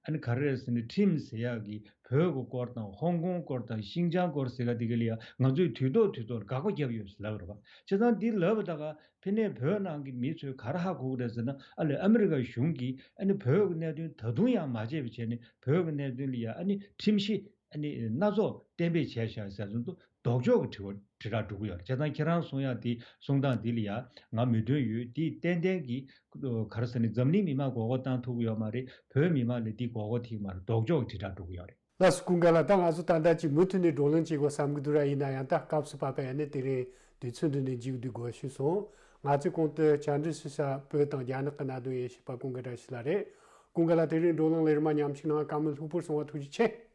ཨ་ནི་ག་རེ་རེད་ཟེར་ན། ཁྲིམས་ཟེར་ཡག་གི་བོད་ཀྱི་སྐོར་དང་ཧོང་ཀོང་སྐོར་དང་ཤིན་ཅང་སྐོར་ཟེར་ཡག་དེ་ག་ལ་ཡ་ང་ཚོས་དུས་ཐོག་དུས་ཐོག་ལ་དགག་པ་བརྒྱབ་ཡོད་ཟེར་ལབ་རེད་པ། བྱས་ཙང་འདི་ལབ་པ་ད་ག་ཕ་ནས་བོད་ནང་གི་མི་ཚོས་ག་རེ་ཧ་གོ་གི་རེད་ཟེར་ན། ཨ་ལས་ཨ་མི་རི་ཀ་གཞུང་གིས་ཨ་ནི་བོད་ཀྱི་གནད་དོན་ད་དུང་ཡང་མ་བརྗེད་པ་བྱས་ནས་བོད་ཀྱི་གནད་དོན་ལ་ཡ་ཨ་ནི་ཁྲིམས་གཞི་ཨ་ནི་སྣ་ཚོགས་གཏན་འབེབས་བྱས་བཞག་ཟེར་ཙམ་དུ། ལྡོག་ཕྱོགས་ཀྱི་དྲི་བ་དྲིལ་བསྒྲགས་འགྲོ་གི་ཡོད་རེད། བྱས་ཙང་ཁྱེད་རང་གསུང་ཡག་དེ་གསུང་སྟངས་འདི་ལ་ཡ་ང་མོས་མཐུན་ཡོད། འདི་ཏན་ཏན་གྱིས་ག་རེ་ཟེར་ནས་འཛམ་གླིང་མི་མང་མགོ་སྐོར་བཏང་ཐུབ་ཀྱི་ཡོད་མ་རེད། བོད་མི་མང་ལ་འདི་མགོ་སྐོར་ཐེབས་ཀྱི་མ་རེད། ལྡོག་ཕྱོགས་ཀྱི་དྲིལ་བསྒྲགས་འགྲོ་གི་ཡོད་རེད། ལགས་སོ། ཀུན་དགའ་ལགས། ད་ང་ཚོ་ད་ལྟ་ཅིག་མུ་མཐུད་ནས་བགྲོ་གླེང་བྱེད་དགོས་བསམ་གྱི་འདུག་ར། ཡིན་ན་ཡང་ད་སྐབས་སུ་བབས་པ་ཡིན་ན་དེ་རིང་དུས་ཚོད་འདི་ནས་མཇུག་བསྡུ་དགོས་ཞུས་སོང་། ང་ཚོའི་གོང་དུ་བཅར་འདྲི་ཞུ་ས་བོད་དང་རྒྱ་ནག་གི་གནད་དོན་དབྱེ་ཞིབ་པ་ཀུན་དགའ་བཀྲ་ཤིས་ལགས་རེད། ཀུན་དགའ་ལགས། དེ་རིང་བགྲོ་གླེང་ལས་རིམ་མཉམ་ཞུགས་གནང་བ་བཀའ་མོལ་ལྷུག་པོར་གསུང་བ་ཐུགས་རྗེ་ཆེ།